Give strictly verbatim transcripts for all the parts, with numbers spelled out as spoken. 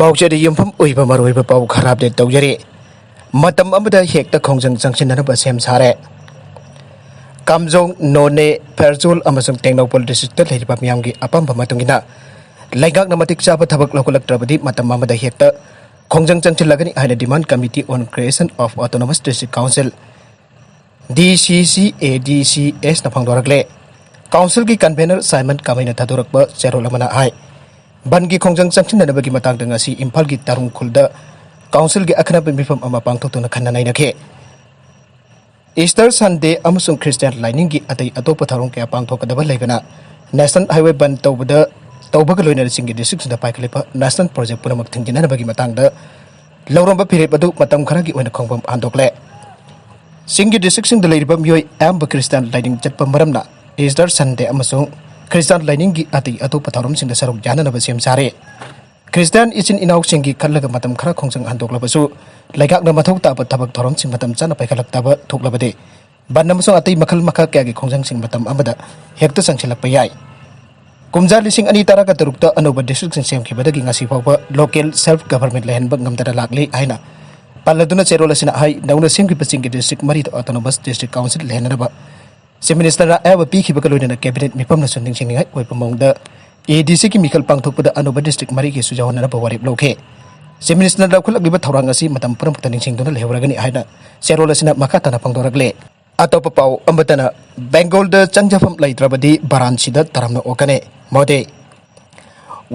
ꯄꯥꯎꯆꯦꯗ ꯌꯨꯝꯐꯝ ꯑꯣꯏꯕ ꯃꯔꯨꯑꯣꯏꯕ ꯄꯥꯎ ꯈꯔ ꯑꯞꯗꯦꯠ ꯇꯧꯖꯔꯤ꯫ ꯃꯇꯝ ꯑꯃꯗ ꯍꯦꯛꯇ ꯈꯣꯡꯖꯪ ꯆꯪꯁꯤꯟꯅꯅꯕ ꯁꯦꯝ ꯁꯥꯔꯦ꯫ ꯀꯥꯝꯖꯣꯡ, ꯅꯣꯅꯦ, ꯐꯦꯔꯖꯣꯜ ꯑꯃꯁꯨꯡ ꯇꯦꯡꯅꯧꯄꯜ ꯗꯤꯁꯇ꯭ꯔꯤꯛꯇ ꯂꯩꯔꯤꯕ ꯃꯤꯌꯥꯝꯒꯤ ꯑꯄꯥꯝꯕ ꯃꯇꯨꯡ ꯏꯟꯅ ꯂꯩꯉꯥꯛꯅ ꯃꯇꯤꯛ ꯆꯥꯕ ꯊꯕꯛ ꯂꯧꯈꯠꯂꯛꯇ꯭ꯔꯕꯗꯤ ꯃꯇꯝ ꯑꯃꯗ ꯍꯦꯛꯇ ꯈꯣꯡꯖꯪ ꯆꯪꯁꯤꯜꯂꯒꯅꯤ ꯍꯥꯏꯅ Demand Committee on Creation of Autonomous District Council, D C C A D C S ꯅ ꯐꯣꯡꯗꯣꯔꯛꯂꯦ꯫ ꯀꯥꯎꯟꯁꯤꯜꯒꯤ ꯀꯟꯚꯦꯅꯔ ꯁꯥꯏꯃꯟ ꯀꯥꯃꯩꯅ ꯊꯥꯗꯣꯔꯛꯄ ꯆꯦꯔꯣꯜ ꯑꯃꯅ ꯍꯥꯏ, ꯕꯟꯒꯤ ꯈꯣꯡꯖꯪ ꯆꯪꯁꯤꯟꯅꯅꯕꯒꯤ ꯃꯇꯥꯡꯗ ꯉꯁꯤ ꯏꯝꯐꯥꯜꯒꯤ ꯇꯥꯔꯨꯡ ꯈꯨꯜꯗ ꯀꯥꯎꯟꯁꯤꯜꯒꯤ ꯑꯈꯟꯅꯕ ꯃꯤꯐꯝ ꯑꯃ ꯄꯥꯡꯊꯣꯛꯇꯨꯅ ꯈꯟꯅ ꯅꯩꯅꯈꯤ꯫ ꯏꯁꯇꯔ ꯁꯟꯗꯦ ꯑꯃꯁꯨꯡ ꯈ꯭ꯔꯤꯁꯇꯤꯌꯥꯟ ꯂꯥꯏꯅꯤꯡꯒꯤ ꯑꯇꯩ ꯑꯇꯣꯞꯄ ꯊꯧꯔꯝ ꯀꯌꯥ ꯄꯥꯡꯊꯣꯛꯀꯗꯕ ꯂꯩꯕꯅ ꯅꯦꯁꯅꯦꯜ ꯍꯥꯏꯋꯦ ꯕꯟ ꯇꯧꯕꯗ, ꯇꯧꯕꯒ ꯂꯣꯏꯅꯅ ꯆꯤꯡꯒꯤ ꯗꯤꯁꯇ꯭ꯔꯤꯛꯁꯤꯡꯗ ꯄꯥꯏꯈꯠꯂꯤꯕ ꯅꯦꯁꯅꯦꯜ ꯄ꯭ꯔꯣꯖꯦꯛ ꯄꯨꯝꯅꯃꯛ ꯊꯤꯡꯖꯤꯟꯅꯅꯕꯒꯤ ꯃꯇꯥꯡꯗ ꯂꯧꯔꯝꯕ ꯐꯤꯔꯦꯞ ꯑꯗꯨ ꯃꯇꯝ ꯈꯔꯒꯤ ꯑꯣꯏꯅ ꯈꯣꯡꯐꯝ ꯍꯟꯗꯣꯛꯂꯦ꯫ ꯆꯤꯡꯒꯤ ꯗꯤꯁꯇ꯭ꯔꯤꯛꯁꯤꯡꯗ ꯂꯩꯔꯤꯕ ꯃꯤꯑꯣꯏ ꯑꯌꯥꯝꯕ ꯈ꯭ꯔꯤꯁꯇꯥꯟ ꯂꯥꯏꯅꯤꯡ ꯆꯠꯄ ꯃꯔꯝꯅ ꯏꯁꯇꯔ ꯁꯟꯗꯦ ꯑꯃꯁꯨꯡ ꯈ꯭ꯔꯤꯁꯇꯥꯟ ꯂꯥꯏꯅꯤꯡꯒꯤ ꯑꯇꯩ ꯑꯇꯣꯞꯄ ꯊꯧꯔꯝꯁꯤꯡꯗ ꯁꯔꯨꯛ ꯌꯥꯅꯅꯕ ꯁꯦꯝ ꯁꯥꯔꯦ꯫ ꯈ꯭ꯔꯤꯁꯇꯥꯟ ꯏꯆꯤꯟ ꯏꯅꯥꯎꯁꯤꯡꯒꯤ ꯈꯜꯂꯒ ꯃꯇꯝ ꯈꯔ ꯈꯣꯡꯖꯪ ꯍꯟꯗꯣꯛꯂꯕꯁꯨ ꯂꯩꯉꯥꯛꯅ ꯃꯊꯧ ꯇꯥꯕ ꯊꯕꯛ ꯊꯧꯔꯝꯁꯤꯡ ꯃꯇꯝ ꯆꯥꯅ ꯄꯥꯏꯈꯠꯂꯛꯇꯕ ꯊꯣꯛꯂꯕꯗꯤ ꯕꯟ ꯑꯃꯁꯨꯡ ꯑꯇꯩ ꯃꯈꯜ ꯃꯈꯥ ꯀꯌꯥꯒꯤ ꯈꯣꯡꯖꯪꯁꯤꯡ ꯃꯇꯝ ꯑꯃꯗ ꯍꯦꯛꯇ ꯆꯪꯁꯤꯜꯂꯛꯄ ꯌꯥꯏ꯫ ꯀꯨꯝꯖꯥ ꯂꯤꯁꯤꯡ ꯑꯅꯤ ꯇꯔꯥꯒ ꯇꯔꯨꯛꯇ ꯑꯅꯧꯕ ꯗꯤꯁꯇ꯭ꯔꯤꯛꯁꯤꯡ ꯁꯦꯝꯈꯤꯕꯗꯒꯤ ꯉꯁꯤ ꯐꯥꯎꯕ ꯂꯣꯀꯦꯜ ꯁꯦꯜꯐ ꯒꯚꯔꯟꯃꯦꯟ ꯂꯩꯍꯟꯕ ꯉꯝꯗꯅ ꯂꯥꯛꯂꯤ ꯍꯥꯏꯅ ꯄꯜꯂꯗꯨꯅ ꯆꯦꯔꯣꯜ ꯑꯁꯤꯅ ꯍꯥꯏ, ꯅꯧꯅ ꯁꯦꯝꯈꯤꯕ ꯆꯤꯡꯒꯤ ꯗꯤꯁꯇ꯭ꯔꯤꯛ ꯃꯔꯤꯗ ꯑꯣꯇꯣꯅꯣꯃꯁ ꯗꯤꯁꯇ꯭ꯔꯤꯛ ꯀꯥꯎꯟꯁꯤꯜ ꯂꯩꯍꯟꯅꯕ ꯆꯤꯐ ꯃꯤꯅꯤꯁꯇꯔꯅ ꯑꯌꯥꯕ ꯄꯤꯈꯤꯕꯒ ꯂꯣꯏꯅꯅ ꯀꯦꯕꯤꯅꯦꯠ ꯃꯤꯐꯝꯅꯁꯨ ꯅꯤꯡꯁꯤꯡꯅꯤꯡꯉꯥꯏ ꯑꯣꯏꯕ ꯃꯑꯣꯡꯗ ADCꯒꯤ ꯃꯤꯈꯜ ꯄꯥꯡꯊꯣꯛꯄꯗ ꯑꯅꯧꯕ ꯗꯤꯁꯇ꯭ꯔꯤꯛ ꯃꯔꯤꯒꯤꯁꯨ ꯌꯥꯎꯍꯟꯅꯅꯕ ꯋꯥꯔꯦꯞ ꯂꯧꯈꯤ꯫ ꯆꯤꯐ ꯃꯤꯅꯤꯁꯇꯔꯅ ꯂꯧꯈꯠꯂꯛꯂꯤꯕ ꯊꯧꯔꯥꯡ ꯑꯁꯤ ꯃꯇꯝ ꯄꯨꯝꯅꯃꯛꯇ ꯅꯤꯡꯁꯤꯡꯗꯨꯅ ꯂꯩꯍꯧꯔꯒꯅꯤ ꯍꯥꯏꯅ ꯆꯦꯔꯣꯜ ꯑꯁꯤꯅ ꯃꯈꯥ ꯇꯥꯅ ꯐꯣꯡꯗꯣꯔꯛꯂꯦ꯫ ꯑꯇꯣꯞꯄ ꯄꯥꯎ ꯑꯃꯠꯇꯅ, ꯕꯦꯡꯒꯣꯜꯗ ꯆꯪꯖꯐꯝ ꯂꯩꯇ꯭ꯔꯕꯗꯤ ꯕꯥꯔꯥꯟꯁꯤꯗ ꯇꯔꯥꯝꯅ ꯑꯣꯛꯀꯅꯤ꯫ ꯃꯣꯗꯤ꯫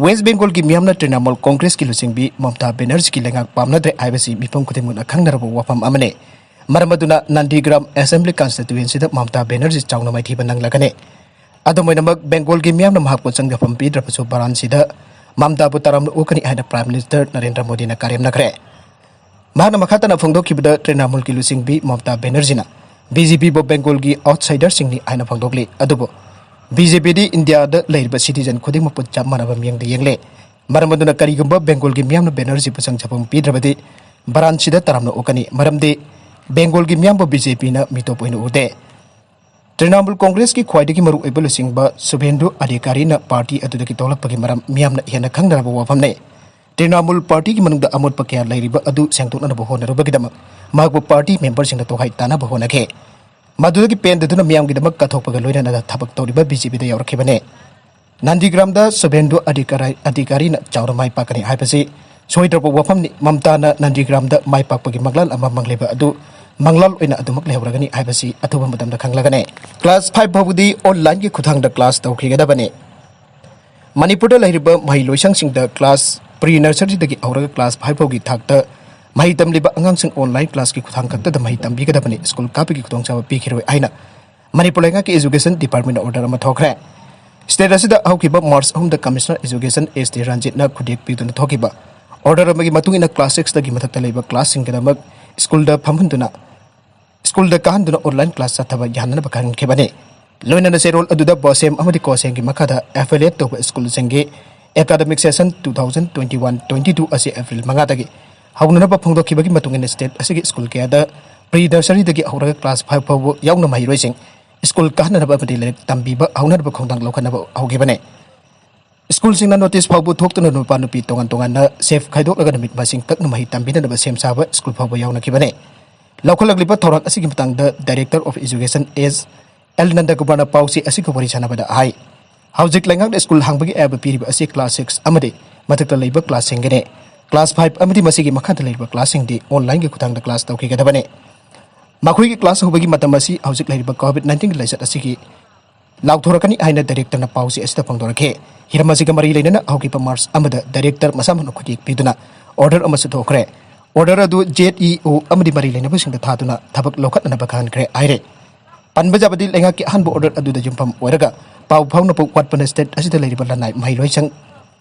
ꯋꯦꯁ ꯕꯦꯡꯒꯣꯜꯒꯤ ꯃꯤꯌꯥꯝꯅ ꯇ꯭ꯔꯤꯅꯥꯃꯨꯜ ꯀꯣꯡꯒ꯭ꯔꯦꯁꯀꯤ ꯂꯨꯆꯤꯡꯕꯤ ꯃꯃꯇꯥ ꯕꯦꯅꯔꯖꯤꯒꯤ ꯂꯩꯉꯥꯛ ꯄꯥꯝꯅꯗ꯭ꯔꯦ ꯍꯥꯏꯕꯁꯤ ꯃꯤꯄꯨꯝ ꯈꯨꯗꯤꯡꯃꯛꯅ ꯈꯪꯅꯔꯕ ꯋꯥꯐꯝ ꯑꯃꯅꯤ꯫ ꯃꯔꯝ ꯑꯗꯨꯅ ꯅꯟꯗꯤꯒ꯭ꯔꯥꯝ ꯑꯦꯁꯦꯝꯕ꯭ꯂꯤ ꯀꯟꯁꯇꯤꯇ꯭ꯋꯦꯟꯁꯤꯗ ꯃꯃꯇꯥ ꯕꯦꯅꯔꯖꯤ ꯆꯥꯎꯅ ꯃꯥꯏꯊꯤꯕ ꯅꯪꯂꯒꯅꯤ꯫ ꯑꯗꯨꯝ ꯑꯣꯏꯅꯃꯛ, ꯕꯦꯡꯒꯣꯜꯒꯤ ꯃꯤꯌꯥꯝꯅ ꯃꯍꯥꯛꯄꯨ ꯆꯪꯖꯐꯝ ꯄꯤꯗ꯭ꯔꯕꯁꯨ ꯕꯥꯔꯥꯟꯁꯤꯗ ꯃꯃꯇꯥꯕꯨ ꯇꯔꯥꯝꯅ ꯑꯣꯛꯀꯅꯤ ꯍꯥꯏꯅ ꯄ꯭ꯔꯥꯏꯝ ꯃꯤꯅꯤꯁꯇꯔ ꯅꯔꯦꯟꯗ꯭ꯔ ꯃꯣꯗꯤꯅ ꯀꯔꯦꯝꯅꯈ꯭ꯔꯦ꯫ ꯃꯍꯥꯛꯅ ꯃꯈꯥ ꯇꯥꯅ ꯐꯣꯡꯗꯣꯛꯈꯤꯕꯗ, ꯇ꯭ꯔꯤꯅꯥꯃꯨꯜꯒꯤ ꯂꯨꯆꯤꯡꯕꯤ ꯃꯃꯇꯥ ꯕꯦꯅꯔꯖꯤꯅ BJPꯕꯨ ꯕꯦꯡꯒꯣꯜꯒꯤ ꯑꯥꯎꯠꯁꯥꯏꯗꯔꯁꯤꯡꯅꯤ ꯍꯥꯏꯅ ꯐꯣꯡꯗꯣꯛꯂꯤ꯫ ꯑꯗꯨꯕꯨ BJPꯗꯤ ꯏꯟꯗꯤꯌꯥꯗ ꯂꯩꯔꯤꯕ ꯁꯤꯇꯤꯖꯟ ꯈꯨꯗꯤꯡꯃꯛꯄꯨ ꯆꯞ ꯃꯥꯟꯅꯕ ꯃꯤꯠꯌꯦꯡꯗ ꯌꯦꯡꯂꯦ꯫ ꯃꯔꯝ ꯑꯗꯨꯅ ꯀꯔꯤꯒꯨꯝꯕ ꯕꯦꯡꯒꯣꯜꯒꯤ ꯃꯤꯌꯥꯝꯅ ꯕꯦꯅꯔꯖꯤꯕꯨ ꯆꯪꯖꯐꯝ ꯄꯤꯗ꯭ꯔꯕꯗꯤ ꯕꯥꯔꯥꯟꯁꯤꯗ ꯇꯔꯥꯝꯅ ꯑꯣꯛꯀꯅꯤ꯫ ꯃꯔꯝꯗꯤ ꯕꯦꯡꯒꯣꯜꯒꯤ ꯃꯤꯌꯥꯝꯕꯨ BJPꯅ ꯃꯤꯇꯣꯞ ꯑꯣꯏꯅ ꯎꯗꯦ꯫ ꯇ꯭ꯔꯤꯅꯥꯃꯨꯜ ꯀꯣꯡꯒ꯭ꯔꯦꯁꯀꯤ ꯈ꯭ꯋꯥꯏꯗꯒꯤ ꯃꯔꯨꯑꯣꯏꯕ ꯂꯨꯆꯤꯡꯕ ꯁꯨꯚꯦꯟꯗꯨ ꯑꯙꯤꯀꯥꯔꯤꯅ ꯄꯥꯔꯇꯤ ꯑꯗꯨꯗꯒꯤ ꯊꯣꯛꯂꯛꯄꯒꯤ ꯃꯔꯝ ꯃꯤꯌꯥꯝꯅ ꯍꯦꯟꯅ ꯈꯪꯅꯔꯕ ꯋꯥꯐꯝꯅꯤ꯫ ꯇ꯭ꯔꯤꯅꯥꯃꯨꯜ ꯄꯥꯔꯇꯤꯒꯤ ꯃꯅꯨꯡꯗ ꯑꯃꯣꯠꯄ ꯀꯌꯥ ꯂꯩꯔꯤꯕ ꯑꯗꯨ ꯁꯦꯡꯗꯣꯛꯅꯅꯕ ꯍꯣꯠꯅꯔꯨꯕꯒꯤꯗꯃꯛ ꯃꯍꯥꯛꯄꯨ ꯄꯥꯔꯇꯤ ꯃꯦꯝꯕꯔꯁꯤꯡꯅ ꯇꯣꯈꯥꯏ ꯇꯥꯅꯕ ꯍꯣꯠꯅꯈꯤ꯫ ꯃꯗꯨꯗꯒꯤ ꯄꯦꯟꯗꯗꯨꯅ ꯃꯤꯌꯥꯝꯒꯤꯗꯃꯛ ꯀꯠꯊꯣꯛꯄꯒ ꯂꯣꯏꯅꯅ ꯊꯕꯛ ꯇꯧꯔꯤꯕ ꯕꯤ ꯖꯦ ꯄꯤꯗ ꯌꯥꯎꯔꯛꯈꯤꯕꯅꯤ꯫ ꯅꯟꯗꯤꯒ꯭ꯔꯥꯝꯗ ꯁꯨꯚꯦꯟꯗꯨ ꯑꯙꯤꯀꯥꯔꯤ-, ꯑꯙꯤꯀꯥꯔꯤꯅ ꯆꯥꯎꯅ ꯃꯥꯏ ꯄꯥꯛꯀꯅꯤ ꯍꯥꯏꯕꯁꯤ ꯁꯣꯏꯗ꯭ꯔꯕ ꯋꯥꯐꯝꯅꯤ꯫ ꯃꯝꯇꯥꯅ ꯅꯟꯗꯤꯒ꯭ꯔꯥꯝꯗ ꯃꯥꯏ ꯄꯥꯛꯄꯒꯤ ꯃꯪꯂꯥꯟ ꯑꯃ ꯃꯪꯂꯤꯕ ꯑꯗꯨ ꯃꯪꯂꯥꯟ ꯑꯣꯏꯅ ꯑꯗꯨꯃꯛ ꯂꯩꯍꯧꯔꯒꯅꯤ ꯍꯥꯏꯕꯁꯤ ꯑꯊꯨꯕ ꯃꯇꯝꯗ ꯈꯪꯂꯒꯅꯤ꯫ ꯀ꯭ꯂꯥꯁ ꯐꯥꯏꯚ ꯐꯥꯎꯕꯗꯤ ꯑꯣꯟꯂꯥꯏꯟꯒꯤ ꯈꯨꯠꯊꯥꯡꯗ ꯀ꯭ꯂꯥꯁ ꯇꯧꯈꯤꯒꯗꯕꯅꯤ꯫ ꯃꯅꯤꯄꯨꯔꯗ ꯂꯩꯔꯤꯕ ꯃꯍꯩꯂꯣꯏꯁꯪꯁꯤꯡꯗ ꯀ꯭ꯂꯥꯁ ꯄ꯭ꯔꯤ ꯅꯔꯁꯔꯤꯗꯒꯤ ꯍꯧꯔꯒ ꯀ꯭ꯂꯥꯁ ꯐꯥꯏꯚ ꯐꯥꯎꯒꯤ ꯊꯥꯛꯇ ꯃꯍꯩ ꯇꯝꯂꯤꯕ ꯑꯉꯥꯡꯁꯤꯡ ꯑꯣꯟꯂꯥꯏꯟ ꯀ꯭ꯂꯥꯁꯀꯤ ꯈꯨꯠꯊꯥꯡ ꯈꯛꯇꯗ ꯃꯍꯩ ꯇꯝꯕꯤꯒꯗꯕꯅꯤ, ꯁ꯭ꯀꯨꯜ ꯀꯥꯕꯒꯤ ꯈꯨꯗꯣꯡꯆꯥꯕ ꯄꯤꯈꯤꯔꯣꯏ ꯍꯥꯏꯅ ꯃꯅꯤꯄꯨꯔ ꯂꯩꯉꯥꯛꯀꯤ ꯏꯖꯨꯀꯦꯁꯟ ꯗꯤꯄꯥꯔꯠꯃꯦꯟꯅ ꯑꯣꯔꯗꯔ ꯑꯃ ꯊꯣꯛꯈ꯭ꯔꯦ꯫ ꯁ꯭ꯇꯦꯠ ꯑꯁꯤꯗ ꯍꯧꯈꯤꯕ ꯃꯥꯔꯆ ꯑꯍꯨꯝꯗ ꯀꯃꯤꯁꯅꯔ ꯏꯖꯨꯀꯦꯁꯟ ꯑꯦꯁ ꯇꯤ ꯔꯟꯖꯤꯠꯅ ꯈꯨꯗꯦꯛ ꯄꯤꯗꯨꯅ ꯊꯣꯛꯈꯤꯕ ꯑꯣꯔꯗꯔ ꯑꯃꯒꯤ ꯃꯇꯨꯡ ꯏꯟꯅ ꯀ꯭ꯂꯥꯁ ꯁꯤꯛꯁꯇꯒꯤ ꯃꯊꯛꯇ ꯂꯩꯕ ꯀ꯭ꯂꯥꯁꯁꯤꯡꯒꯤꯗꯃꯛ ꯁ꯭ꯀꯨꯜꯗ ꯐꯝꯍꯟꯗꯨꯅ ꯁ꯭ꯀꯨꯜꯗ ꯀꯥꯍꯟꯗꯨꯅ ꯑꯣꯟꯂꯥꯏꯟ ꯀ꯭ꯂꯥꯁ ꯆꯠꯊꯕ ꯌꯥꯍꯟꯅꯕ ꯈꯪꯍꯟꯈꯤꯕꯅꯤ꯫ ꯂꯣꯏꯅꯅ ꯆꯦꯔꯣꯜ ꯑꯗꯨꯗ ꯕꯣꯁꯦꯝ ꯑꯃꯗꯤ ꯀꯣꯁꯦꯝꯒꯤ ꯃꯈꯥꯗ ꯑꯦꯐꯤꯂꯤꯌꯦꯠ ꯇꯧꯕ ꯁ꯭ꯀꯨꯜꯁꯤꯡꯒꯤ academic session two thousand twenty one twenty two ꯑꯁꯤ ꯑꯦꯄ꯭ꯔꯤꯜ ꯃꯉꯥꯗꯒꯤ ꯍꯧꯅꯅꯕ ꯐꯣꯡꯗꯣꯛꯈꯤꯕꯒꯤ ꯃꯇꯨꯡ ꯏꯟꯅ ꯁ꯭ꯇꯦꯠ ꯑꯁꯤꯒꯤ ꯁ꯭ꯀꯨꯜ ꯀꯌꯥꯗ ꯄ꯭ꯔꯤ ꯅꯔꯁꯔꯤꯗꯒꯤ ꯍꯧꯔꯒ ꯀ꯭ꯂꯥꯁ ꯐꯥꯏꯚ ꯐꯥꯎꯕ ꯌꯥꯎꯅ ꯃꯍꯩꯔꯣꯏꯁꯤꯡ ꯁ꯭ꯀꯨꯜ ꯀꯥꯍꯟꯅꯅꯕ ꯑꯃꯗꯤ ꯂꯥꯏꯔꯤꯛ ꯇꯝꯕꯤꯕ ꯍꯧꯅꯅꯕ ꯈꯣꯡꯊꯥꯡ ꯂꯧꯈꯠꯅꯕ ꯍꯧꯈꯤꯕꯅꯤ꯫ ꯁ꯭ꯀꯨꯜꯁꯤꯡꯅ ꯅꯣꯇꯤꯁ ꯐꯥꯎꯕ ꯊꯣꯛꯇꯨꯅ ꯅꯨꯄꯥ ꯅꯨꯄꯤ ꯇꯣꯉꯥꯟ ꯇꯣꯉꯥꯟꯅ ꯁꯦꯐ ꯈꯥꯏꯗꯣꯛꯂꯒ ꯅꯨꯃꯤꯠ ꯃꯁꯤꯡ ꯀꯛꯅ ꯃꯍꯩ ꯇꯝꯕꯤꯅꯅꯕ ꯁꯦꯝ ꯁꯥꯕ ꯁ꯭ꯀꯨꯜ ꯐꯥꯎꯕ ꯌꯥꯎꯅꯈꯤꯕꯅꯤ꯫ ꯂꯧꯈꯠꯂꯛꯂꯤꯕ ꯊꯧꯔꯥꯡ ꯑꯁꯤꯒꯤ ꯃꯇꯥꯡꯗ director of education S L ꯅꯟꯗꯀꯨꯃꯥꯔꯅ ꯄꯥꯎꯆꯦ ꯑꯁꯤꯒ ꯋꯥꯔꯤ ꯁꯥꯟꯅꯕꯗ ꯍꯥꯏ, ꯍꯧꯖꯤꯛ ꯂꯩꯉꯥꯛꯅ ꯁ꯭ꯀꯨꯜ ꯍꯥꯡꯕꯒꯤ ꯑꯌꯥꯕ ꯄꯤꯔꯤꯕ ꯑꯁꯤ ꯀ꯭ꯂꯥꯁ ꯁꯤꯛꯁ ꯑꯃꯗꯤ ꯃꯊꯛꯇ ꯂꯩꯕ ꯀ꯭ꯂꯥꯁꯁꯤꯡꯒꯤꯅꯤ꯫ ꯀ꯭ꯂꯥꯁ ꯐꯥꯏꯚ ꯑꯃꯗꯤ ꯃꯁꯤꯒꯤ ꯃꯈꯥꯗ ꯂꯩꯔꯤꯕ ꯀ꯭ꯂꯥꯁꯁꯤꯡꯗꯤ ꯑꯣꯟꯂꯥꯏꯟꯒꯤ ꯈꯨꯠꯊꯥꯡꯗ ꯀ꯭ꯂꯥꯁ ꯇꯧꯈꯤꯒꯗꯕꯅꯤ꯫ ꯃꯈꯣꯏꯒꯤ ꯀ꯭ꯂꯥꯁ ꯍꯧꯕꯒꯤ ꯃꯇꯝ ꯑꯁꯤ ꯍꯧꯖꯤꯛ ꯂꯩꯔꯤꯕ ꯀꯣꯚꯤꯗ ꯅꯥꯏꯟꯇꯤꯟꯒꯤ ꯂꯥꯏꯆꯠ ꯑꯁꯤꯒꯤ ꯂꯥꯎꯊꯣꯔꯛꯀꯅꯤ ꯍꯥꯏꯅ ꯗꯥꯏꯔꯦꯛꯇꯔꯅ ꯄꯥꯎꯆꯦ ꯑꯁꯤꯗ ꯐꯣꯡꯗꯣꯔꯛꯈꯤ꯫ ꯍꯤꯔꯝ ꯑꯁꯤꯒ ꯃꯔꯤ ꯂꯩꯅꯅ ꯍꯧꯈꯤꯕ ꯃꯥꯔꯆ ꯑꯃꯗ ꯗꯥꯏꯔꯦꯛꯇꯔ ꯃꯁꯥꯃꯛꯅ ꯈꯨꯠꯌꯦꯛ ꯄꯤꯗꯨꯅ ꯑꯣꯔꯗꯔ ꯑꯃꯁꯨ ꯊꯣꯛꯈ꯭ꯔꯦ꯫ ꯑꯣꯔꯗꯔ ꯑꯗꯨ ꯖꯦꯠ ꯏ ꯑꯣ ꯑꯃꯗꯤ ꯃꯔꯤ ꯂꯩꯅꯕꯁꯤꯡꯗ ꯊꯥꯗꯨꯅ ꯊꯕꯛ ꯂꯧꯈꯠꯅꯅꯕ ꯈꯪꯍꯟꯈ꯭ꯔꯦ ꯍꯥꯏꯔꯦ꯫ ꯄꯟꯕ ꯌꯥꯕꯗꯤ, ꯂꯩꯉꯥꯛꯀꯤ ꯑꯍꯥꯟꯕ ꯑꯣꯔꯗꯔ ꯑꯗꯨꯗ ꯌꯨꯝꯐꯝ ꯑꯣꯏꯔꯒ ꯄꯥꯎ ꯐꯥꯎꯅꯕ ꯋꯥꯠꯄꯅ ꯁ꯭ꯇꯦꯠ ꯑꯁꯤꯗ ꯂꯩꯔꯤꯕ ꯂꯅꯥꯏ ꯃꯍꯩꯔꯣꯏꯁꯪ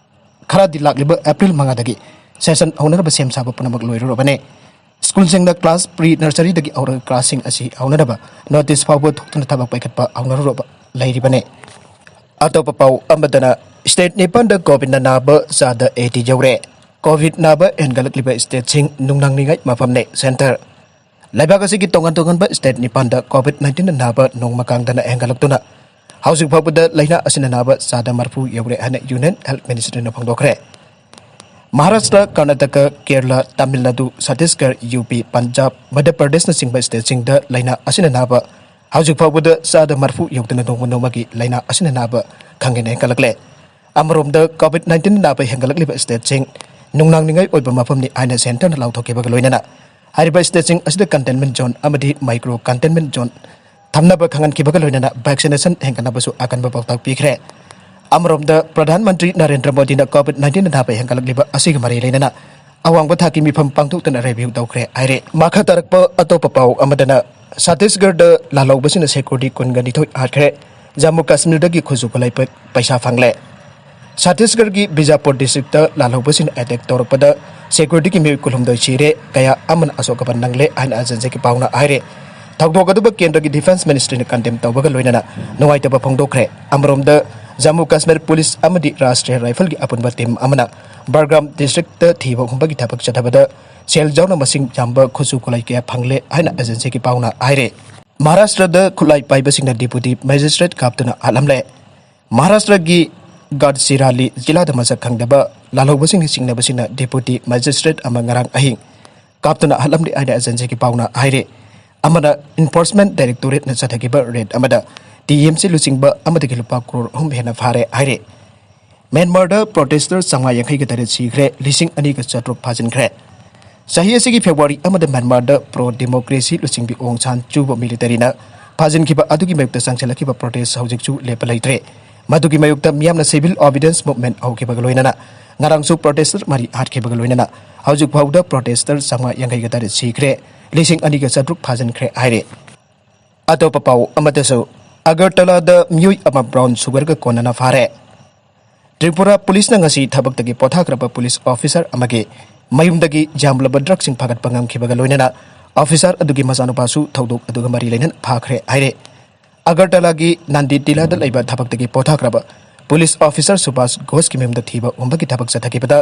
ꯈꯔꯗꯤ ꯂꯥꯛꯂꯤꯕ ꯑꯦꯄ꯭ꯔꯤꯜ ꯃꯉꯥꯗꯒꯤ ꯁꯦꯁꯟ ꯍꯧꯅꯅꯕ ꯁꯦꯝ ꯁꯥꯕ ꯄꯨꯝꯅꯃꯛ ꯂꯣꯏꯔꯨꯔꯕꯅꯤ꯫ ꯁ꯭ꯀꯨꯜꯁꯤꯡꯗ ꯀ꯭ꯂꯥꯁ ꯄ꯭ꯔꯤ ꯅꯔꯁꯔꯤꯗꯒꯤ ꯍꯧꯔꯒ ꯀ꯭ꯂꯥꯁꯁꯤꯡ ꯑꯁꯤ ꯍꯧꯅꯅꯕ ꯅꯣꯇꯤꯁ ꯐꯥꯎꯕ ꯊꯣꯛꯇꯨꯅ ꯊꯕꯛ ꯄꯥꯏꯈꯠꯄ ꯍꯧꯅꯔꯨꯔꯕ ꯂꯩꯔꯤꯕꯅꯤ꯫ ꯑꯇꯣꯞꯄ ꯄꯥꯎ ꯑꯃꯗꯅ, ꯁ꯭ꯇꯦꯠ ꯅꯤꯄꯥꯟꯗ ꯀꯣꯚꯤꯗꯅ ꯅꯥꯕ ꯆꯥꯗ ꯑꯩꯠꯇꯤ ꯌꯧꯔꯦ꯫ ꯀꯣꯚꯤꯗ ꯅꯥꯕ ꯍꯦꯟꯒꯠꯂꯛꯂꯤꯕ ꯁ꯭ꯇꯦꯠꯁꯤꯡ ꯅꯨꯡꯅꯥꯡꯅꯤꯡꯉꯥꯏ ꯃꯐꯝꯅꯤ꯫ ꯁꯦꯟꯇꯔ ꯂꯩꯕꯥꯛ ꯑꯁꯤꯒꯤ ꯇꯣꯉꯥꯟ ꯇꯣꯉꯥꯟꯕ ꯁ꯭ꯇꯦꯠ ꯅꯤꯄꯥꯟꯗ ꯀꯣꯚꯤꯗ ꯅꯥꯏꯟꯇꯤꯟꯅ ꯅꯥꯕ ꯅꯣꯡꯃ ꯀꯥꯡꯗꯅ ꯍꯦꯟꯒꯠꯂꯛꯇꯨꯅ ꯍꯧꯖꯤꯛ ꯐꯥꯎꯕꯗ ꯂꯥꯏꯅꯥ ꯑꯁꯤꯅ ꯅꯥꯕ ꯆꯥꯗ ꯃꯔꯤꯐꯨ ꯌꯧꯔꯦ ꯍꯥꯏꯅ ꯌꯨꯅꯤꯌꯟ ꯍꯦꯜꯊ ꯃꯤꯅꯤꯁꯇ꯭ꯔꯤꯅ ꯐꯣꯡꯗꯣꯛꯈ꯭ꯔꯦ꯫ ꯃꯍꯥꯔꯥꯁꯇ꯭ꯔ, ꯀꯔꯅꯥꯇꯀꯥ, ꯀꯦꯔꯂꯥ, ꯇꯥꯃꯤꯜ ꯅꯥꯗꯨ, ꯁꯠꯇꯤꯁꯒꯔ, ꯌꯨ ꯄꯤ, ꯄꯟꯖꯥꯕ, ꯃꯙ꯭ꯌ ꯄ꯭ꯔꯗꯦꯁꯅꯆꯤꯡꯕ ꯁ꯭ꯇꯦꯠꯁꯤꯡꯗ ꯂꯥꯏꯅꯥ ꯑꯁꯤꯅ ꯅꯥꯕ ꯍꯧꯖꯤꯛ ꯐꯥꯎꯕꯗ ꯆꯥꯗ ꯃꯔꯤꯐꯨ ꯌꯧꯗꯨꯅ ꯅꯣꯡꯃ ꯅꯣꯡꯃꯒꯤ ꯂꯥꯏꯅꯥ ꯑꯁꯤꯅ ꯅꯥꯕ ꯈꯪꯍꯦꯟꯅ ꯍꯦꯟꯒꯠꯂꯛꯂꯦ꯫ ꯑꯃꯔꯣꯝꯗ COVID nineteen ꯅꯥꯕ ꯍꯦꯟꯒꯠꯂꯛꯂꯤꯕ ꯁ꯭ꯇꯦꯠꯁꯤꯡ ꯅꯨꯡꯅꯥꯡꯅꯤꯡꯉꯥꯏ ꯑꯣꯏꯕ ꯃꯐꯝꯅꯤ ꯍꯥꯏꯅ ꯁꯦꯟꯇꯔꯅ ꯂꯥꯎꯊꯣꯛꯈꯤꯕꯒ ꯂꯣꯏꯅꯅ ꯍꯥꯏꯔꯤꯕ ꯁ꯭ꯇꯦꯠꯁꯤꯡ ꯑꯁꯤꯗ ꯀꯟꯇꯦꯟꯃꯦꯟ ꯖꯣꯟ ꯑꯃꯗꯤ ꯃꯥꯏꯀ꯭ꯔꯣ ꯀꯟꯇꯦꯟꯃꯦꯟ ꯖꯣꯟ ꯊꯝꯅꯕ ꯈꯪꯍꯟꯈꯤꯕꯒ ꯂꯣꯏꯅꯅ ꯚꯦꯛꯁꯤꯅꯦꯁꯟ ꯍꯦꯟꯒꯠꯅꯕꯁꯨ ꯑꯀꯟꯕ ꯄꯥꯎꯇꯥꯛ ꯄꯤꯈ꯭ꯔꯦ꯫ ꯑꯃꯔꯣꯝꯗ ꯄ꯭ꯔꯙꯥꯟ ꯃꯟꯇ꯭ꯔꯤ ꯅꯔꯦꯟꯗ꯭ꯔ ꯃꯣꯗꯤꯅ COVID nineteen ꯑꯅꯥꯕ ꯍꯦꯟꯒꯠꯂꯛꯂꯤꯕ ꯑꯁꯤꯒ ꯃꯔꯤ ꯂꯩꯅꯅ ꯑꯋꯥꯡꯕ ꯊꯥꯛꯀꯤ ꯃꯤꯐꯝ ꯄꯥꯡꯊꯣꯛꯇꯨꯅ ꯔꯤꯚ꯭ꯌꯨ ꯇꯧꯈ꯭ꯔꯦ ꯍꯥꯏꯔꯦ꯫ ꯃꯈꯥ ꯇꯥꯔꯛꯄ ꯑꯇꯣꯞꯄ ꯄꯥꯎ ꯑꯃꯗꯅ ꯁꯠꯇꯤꯁꯒꯔꯗ ꯂꯥꯜꯍꯧꯕꯁꯤꯡꯅ ꯁꯦꯀ꯭ꯌꯨꯔꯤꯇꯤ ꯀꯨꯟꯒ ꯅꯤꯊꯣꯏ ꯍꯥꯠꯈ꯭ꯔꯦ꯫ ꯖꯝꯃꯨ ꯀꯥꯁꯃꯤꯔꯗꯒꯤ ꯈꯨꯠꯁꯨ ꯈꯨꯠꯂꯥꯏ ꯄ-, ꯄꯩꯁꯥ ꯐꯪꯂꯦ꯫ ꯁꯠꯇꯤꯁꯒꯔꯒꯤ ꯕꯤꯖꯥꯄꯨꯔ ꯗꯤꯁꯇ꯭ꯔꯤꯛꯇ ꯂꯥꯜꯍꯧꯕꯁꯤꯡꯅ ꯑꯦꯇꯦꯛ ꯇꯧꯔꯛꯄꯗ ꯁꯦꯀ꯭ꯌꯨꯔꯤꯇꯤꯒꯤ ꯃꯤꯑꯣꯏ ꯀꯨꯟꯍꯨꯝꯗꯣꯏ ꯁꯤꯔꯦ, ꯀꯌꯥ ꯑꯃꯅ ꯑꯁꯣꯛ ꯑꯄꯟ ꯅꯪꯂꯦ ꯍꯥꯏꯅ ꯑꯦꯖꯦꯟꯁꯤꯒꯤ ꯄꯥꯎꯅ ꯍꯥꯏꯔꯦ꯫ ꯊꯧꯗꯣꯛ ꯑꯗꯨꯕꯨ ꯀꯦꯟꯗ꯭ꯔꯒꯤ ꯗꯤꯐꯦꯟꯁ ꯃꯤꯅꯤꯁꯇ꯭ꯔꯤꯅ ꯀꯟꯗꯦꯝ ꯇꯧꯕꯒ ꯂꯣꯏꯅꯅ ꯅꯨꯡꯉꯥꯏꯇꯕ ꯐꯣꯡꯗꯣꯛꯈ꯭ꯔꯦ꯫ ꯑꯃꯔꯣꯝꯗ ꯖꯝꯃꯨ ꯀꯥꯁꯃꯤꯔ ꯄꯨꯂꯤꯁ ꯑꯃꯗꯤ ꯔꯥꯁꯇ꯭ꯔꯤꯌꯥ ꯔꯥꯏꯐꯜꯒꯤ ꯑꯄꯨꯟꯕ ꯇꯤꯝ ꯑꯃꯅ ꯕꯔꯒ꯭ꯔꯥꯝ ꯗꯤꯁꯇ꯭ꯔꯤꯛꯇ ꯊꯤꯕ ꯍꯨꯝꯕꯒꯤ ꯊꯕꯛ ꯆꯠꯊꯕꯗ ꯁꯦꯜ ꯌꯥꯎꯅ ꯃꯁꯤꯡ ꯌꯥꯝꯕ ꯈꯨꯠꯁꯨ ꯈꯨꯠꯂꯥꯏ ꯀꯌꯥ ꯐꯪꯂꯦ ꯍꯥꯏꯅ ꯑꯦꯖꯦꯟꯁꯤꯒꯤ ꯄꯥꯎꯅ ꯍꯥꯏꯔꯦ꯫ ꯃꯍꯥꯔꯥꯁꯇ꯭ꯔꯗ ꯈꯨꯠꯂꯥꯏ ꯄꯥꯏꯕꯁꯤꯡꯅ ꯗꯤꯄꯨꯇꯤ ꯃꯦꯖꯤꯁꯇ꯭ꯔꯦꯠ ꯀꯥꯞꯇꯨꯅ ꯍꯥꯠꯂꯝꯂꯦ꯫ ꯃꯍꯥꯔꯥꯁꯇ꯭ꯔꯒꯤ ꯒꯥꯗꯆꯤꯔꯥꯂꯤ ꯖꯤꯂꯥꯗ ꯃꯁꯛ ꯈꯪꯗꯕ ꯂꯥꯜꯍꯧꯕꯁꯤꯡꯅ ꯆꯤꯡꯅꯕꯁꯤꯡꯅ ꯗꯤꯄꯨꯇꯤ ꯃꯦꯖꯤꯁꯇ꯭ꯔꯦꯠ ꯑꯃ ꯉꯔꯥꯡ ꯑꯍꯤꯡ ꯀꯥꯞꯇꯨꯅ ꯍꯥꯠꯂꯝꯂꯦ ꯍꯥꯏꯅ ꯑꯦꯖꯦꯟꯁꯤꯒꯤ ꯄꯥꯎꯅ ꯍꯥꯏꯔꯦ꯫ ꯑꯃꯅ ꯏꯟꯐꯣꯔꯁꯃꯦꯟ ꯗꯥꯏꯔꯦꯛꯇꯣꯔꯦꯠꯅ ꯆꯠꯊꯈꯤꯕ ꯔꯦꯗ ꯑꯃꯗ ꯇꯤ ꯑꯦꯝ ꯁꯤ ꯂꯨꯆꯤꯡꯕ ꯑꯃꯗꯒꯤ ꯂꯨꯄꯥ ꯀ꯭ꯔꯣꯔ ꯑꯍꯨꯝ ꯍꯦꯟꯅ ꯐꯥꯔꯦ ꯍꯥꯏꯔꯦ꯫ ꯃ꯭ꯌꯥꯟꯃꯥꯔꯗ ꯄ꯭ꯔꯣꯇꯦꯁꯇꯔ ꯆꯥꯝꯃꯉꯥ ꯌꯥꯡꯈꯩꯒ ꯇꯔꯦꯠ ꯁꯤꯈ꯭ꯔꯦ, ꯂꯤꯁꯤꯡ ꯑꯅꯤꯒ ꯆꯥꯇ꯭ꯔꯨꯛ ꯐꯥꯖꯤꯟꯈ꯭ꯔꯦ꯫ ꯆꯍꯤ ꯑꯁꯤꯒꯤ ꯐꯦꯕ꯭ꯔꯨꯋꯥꯔꯤ ꯑꯃꯗ ꯃ꯭ꯌꯥꯟꯃꯥꯔꯗ ꯄ꯭ꯔꯣ ꯗꯦꯃꯣꯀ꯭ꯔꯦꯁꯤ ꯂꯨꯆꯤꯡꯕꯤ ꯑꯣꯡ ꯁꯥꯟ ꯆꯨꯕꯨ ꯃꯤꯂꯤꯇꯔꯤꯅ ꯐꯥꯖꯤꯟꯈꯤꯕ ꯑꯗꯨꯒꯤ ꯃꯥꯌꯣꯛꯇ ꯆꯪꯁꯤꯜꯂꯛꯈꯤꯕ ꯄ꯭ꯔꯣꯇꯦꯁ ꯍꯧꯖꯤꯛꯁꯨ ꯂꯦꯞꯄ ꯂꯩꯇ꯭ꯔꯦ꯫ ꯃꯗꯨꯒꯤ ꯃꯥꯌꯣꯛꯇ ꯃꯤꯌꯥꯝꯅ ꯁꯤꯚꯤꯜ ꯑꯣꯕꯤꯗꯦꯟꯁ ꯃꯨꯚꯃꯦꯟ ꯍꯧꯈꯤꯕꯒ ꯂꯣꯏꯅꯅ ꯉꯔꯥꯡꯁꯨ ꯄ꯭ꯔꯣꯇꯦꯁꯇꯔ ꯃꯔꯤ ꯍꯥꯠꯈꯤꯕꯒ ꯂꯣꯏꯅꯅ ꯍꯧꯖꯤꯛ ꯐꯥꯎꯕꯗ ꯄ꯭ꯔꯣꯇꯦꯁꯇꯔ ꯆꯥꯝꯃꯉꯥ ꯌꯥꯡꯈꯩꯒ ꯇꯔꯦꯠ ꯁꯤꯈ꯭ꯔꯦ, ꯂꯤꯁꯤꯡ ꯑꯅꯤꯒ ꯆꯥꯇ꯭ꯔꯨꯛ ꯐꯥꯖꯤꯟꯈ꯭ꯔꯦ ꯍꯥꯏꯔꯤ꯫ ꯑꯇꯣꯞꯄ ꯄꯥꯎ ꯑꯃꯗꯁꯨ, ꯑꯒꯔꯇꯂꯥꯗ ꯃꯤꯑꯣꯏ ꯑꯃ ꯕ꯭ꯔꯥꯎꯟ ꯁꯨꯒꯔꯒ ꯀꯣꯟꯅꯅ ꯐꯥꯔꯦ꯫ ꯇ꯭ꯔꯤꯄꯨꯔꯥ ꯄꯨꯂꯤꯁꯅ ꯉꯁꯤ ꯊꯕꯛꯇꯒꯤ ꯄꯣꯊꯥꯈ꯭ꯔꯕ ꯄꯨꯂꯤꯁ ꯑꯣꯐꯤꯁꯥꯔ ꯑꯃꯒꯤ ꯃꯌꯨꯝꯗꯒꯤ ꯌꯥꯝꯂꯕ ꯗ꯭ꯔꯒꯁꯤꯡ ꯐꯥꯒꯠꯄ ꯉꯝꯈꯤꯕꯒ ꯂꯣꯏꯅꯅ ꯑꯣꯐꯤꯁꯥꯔ ꯑꯗꯨꯒꯤ ꯃꯆꯥꯅꯨꯄꯥꯁꯨ ꯊꯧꯗꯣꯛ ꯑꯗꯨꯒ ꯃꯔꯤ ꯂꯩꯅꯅ ꯐꯥꯈ꯭ꯔꯦ ꯍꯥꯏꯔꯦ꯫ ꯑꯒꯔꯇꯂꯥꯒꯤ ꯅꯥꯟꯗꯤ ꯇꯤꯂꯥꯗ ꯂꯩꯕ ꯊꯕꯛꯇꯒꯤ ꯄꯣꯊꯥꯈ꯭ꯔꯕ ꯄꯨꯂꯤꯁ ꯑꯣꯐꯤꯁꯥꯔ ꯁꯨꯕꯥꯁ ꯘꯣꯁꯀꯤ ꯃꯌꯨꯝꯗ ꯊꯤꯕ ꯍꯨꯝꯕꯒꯤ ꯊꯕꯛ ꯆꯠꯊꯈꯤꯕꯗ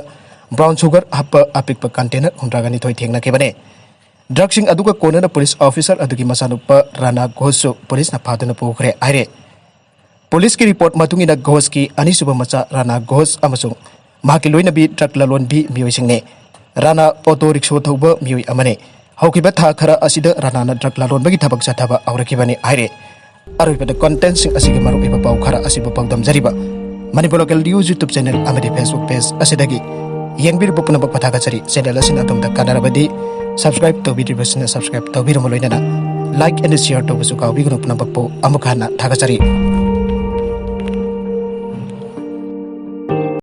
ꯕ꯭ꯔꯥꯎꯟ ꯁꯨꯒꯔ ꯍꯥꯞꯄ ꯑꯄꯤꯛꯄ ꯀꯟꯇꯦꯅꯔ ꯍꯨꯝꯗ꯭ꯔꯥꯒ ꯅꯤꯊꯣꯏ ꯊꯦꯡꯅꯈꯤꯕꯅꯦ꯫ ꯗ꯭ꯔꯒꯁꯤꯡ ꯑꯗꯨꯒ ꯀꯣꯟꯅꯅ ꯄꯨꯂꯤꯁ ꯑꯣꯐꯤꯁꯥꯔ ꯑꯗꯨꯒꯤ ꯃꯆꯥꯅꯨꯄꯥ ꯔꯥꯅꯥ ꯘꯣꯁꯁꯨ ꯄꯨꯂꯤꯁꯅ ꯐꯥꯗꯨꯅ ꯄꯨꯈ꯭ꯔꯦ ꯍꯥꯏꯔꯦ꯫ ꯄꯨꯂꯤꯁꯀꯤ ꯔꯤꯄꯣꯔꯠ ꯃꯇꯨꯡ ꯏꯟꯅ ꯘꯣꯁꯀꯤ ꯑꯅꯤꯁꯨꯕ ꯃꯆꯥ ꯔꯥꯅꯥ ꯘꯣꯁ ꯑꯃꯁꯨꯡ ꯃꯍꯥꯛꯀꯤ ꯂꯣꯏꯅꯕꯤ ꯗ꯭ꯔꯒ ꯂꯂꯣꯟꯕꯤ ꯃꯤꯑꯣꯏꯁꯤꯡꯅꯤ꯫ ꯔꯥꯅꯥ ꯑꯣꯇꯣ ꯔꯤꯛꯁꯣ ꯊꯧꯕ ꯃꯤꯑꯣꯏ ꯑꯃꯅꯤ꯫ ꯍꯧꯈꯤꯕ ꯊꯥ ꯈꯔ ꯑꯁꯤꯗ ꯔꯥꯅꯥꯅ ꯗ꯭ꯔꯒ ꯂꯂꯣꯟꯕꯒꯤ ꯊꯕꯛ ꯆꯠꯊꯕ ꯍꯧꯔꯛꯈꯤꯕꯅꯤ ꯍꯥꯏꯔꯦ꯫ ꯑꯔꯣꯏꯕꯗ ꯀꯟꯇꯦꯟꯁꯤꯡ ꯑꯁꯤꯒꯤ ꯃꯔꯨꯑꯣꯏꯕ ꯄꯥꯎ ꯈꯔ ꯑꯁꯤꯕꯨ ꯄꯥꯎꯗꯝꯖꯔꯤꯕ Manipur local news YouTube channel ꯑꯃꯗꯤ ꯐꯦꯁꯕꯨꯛ ꯄꯦꯖ ꯑꯁꯤꯗꯒꯤ ꯌꯦꯡꯕꯤꯔꯤꯕ ꯄꯨꯝꯅꯃꯛꯄꯨ ꯊꯥꯒꯠꯆꯔꯤ꯫ ꯆꯦꯅꯦꯜ ꯑꯁꯤꯅ ꯑꯗꯣꯝꯗ ꯀꯥꯟꯅꯔꯕꯗꯤ ꯁꯕꯁꯀ꯭ꯔꯥꯏꯕ ꯇꯧꯕꯤꯗ꯭ꯔꯤꯕꯁꯤꯡꯅ ꯁꯕꯁꯀ꯭ꯔꯥꯏꯕ ꯇꯧꯕꯤꯔꯝꯕ ꯂꯣꯏꯅꯅ ꯂꯥꯏꯛ ꯑꯦꯟ ꯁꯤꯌꯔ ꯇꯧꯕꯁꯨ ꯀꯥꯎꯕꯤꯒꯅꯨ꯫ ꯄꯨꯝꯅꯃꯛꯄꯨ ꯑꯃꯨꯛ ꯍꯟꯅ ꯊꯥꯒꯠꯆꯔꯤ꯫